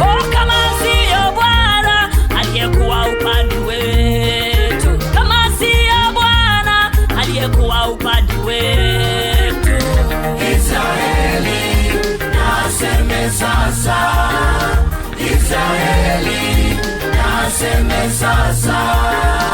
Oh, kama siyo Bwana aliyekuwa upande wetu, kama siyo Bwana aliyekuwa upande wetu. Israeli naseme sasa, Israeli naseme sasa,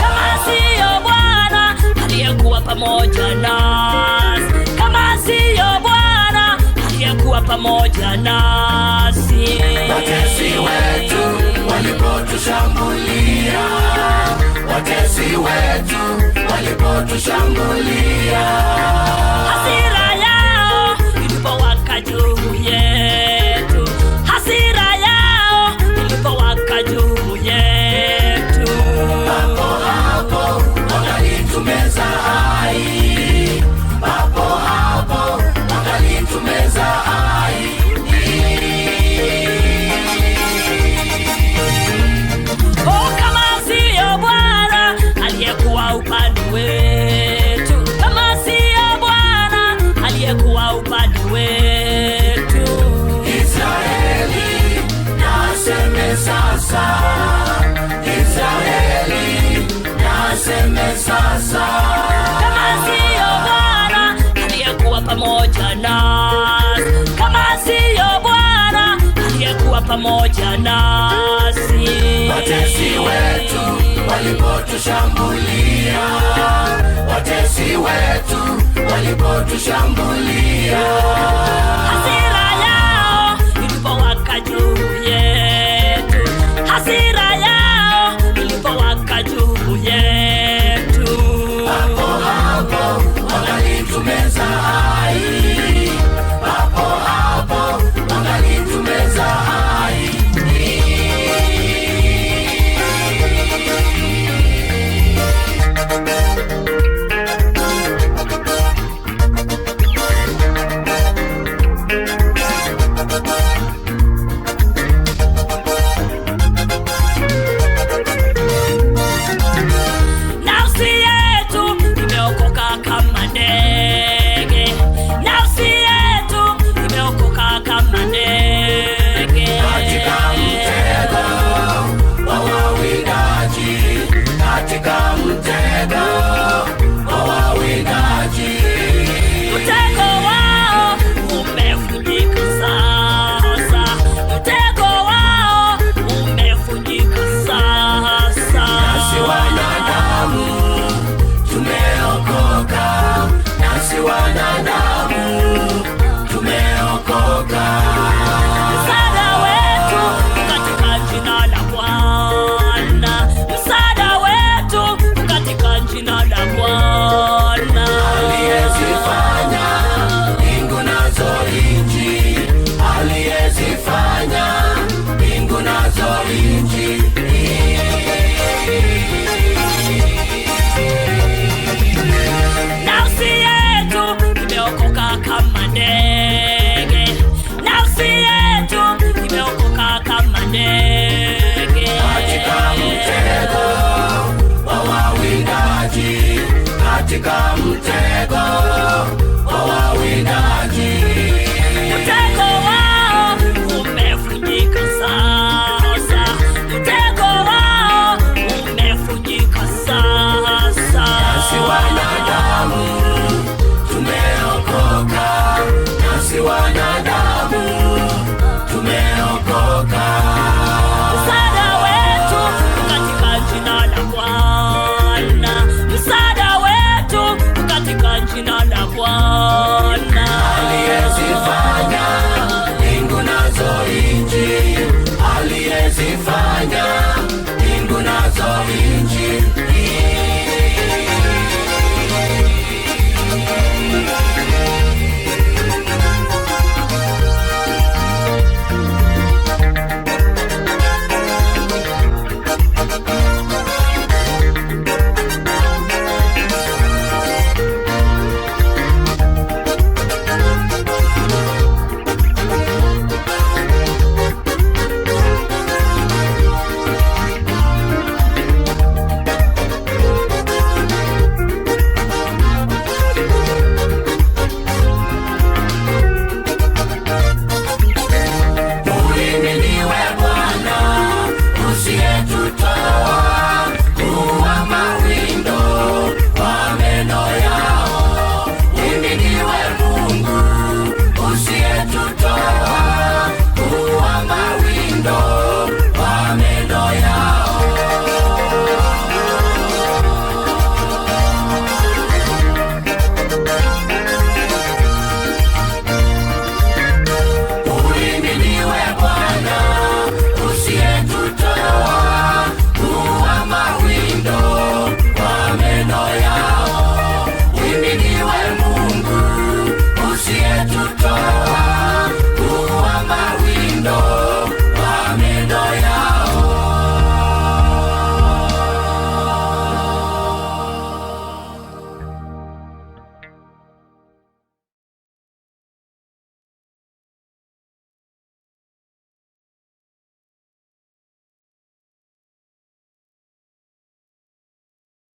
Kama siyo Bwana aliyekuwa pamoja nasi, kama siyo Bwana aliyekuwa pamoja nasi. Watesi wetu walipotushambulia, watesi wetu walipotushambulia, Hasira yao ilipowaka juu yetu, hasira yao ilipowaka juu yetu. Papo hapo wakalitumeza hai, papo hapo wakalitumeza hai. Oh, kama siyo Bwana aliyekuwa upande wetu, kama siyo Bwana aliyekuwa upande wetu. Israeli naseme sasa, Israeli naseme sasa, Kama siyo Bwana aliyekuwa pamoja nasi, kama siyo Bwana aliyekuwa pamoja nasi. Watesi wetu walipotushambulia, watesi wetu walipotushambulia, Hasira yao ilipowaka juu yetu, hasira yao ilipowaka juu yetu. Papo hapo wakalitumeza hai, papo hapo wakalitumeza hai. Nafsi yetu imeokoka kama ndege, nafsi yetu imeokoka kama ndege. Katika mtego wa wawindaji, katika mtego wa wawindaji, Mtego wao umefunika sasa, mtego wao umefunika sasa. Nasi wanadamu tumeokoka, nasi wanadamu tumeokoka. Msaada wetu katika jina la Bwana, msaada wetu katika jina la Bwana. Aliyezifanya mbingu nazo nchi, aliyezifanya mbingu nazo nchi. Nafsi yetu imeokoka kama ndege, nafsi yetu imeokoka kama ndege. Katika mtego wa wawindaji, katika mtego wa wawindaji, Mtego wao umefunika sasa, mtego wao umefunika sasa. Nasi wanadamu tumeokoka, nasi wanadamu tumeokoka. Msaada wetu katika jina la Bwana, msaada wetu katika jina la Bwana. Aliyezifanya mbingu nazo nchi, aliyezifanya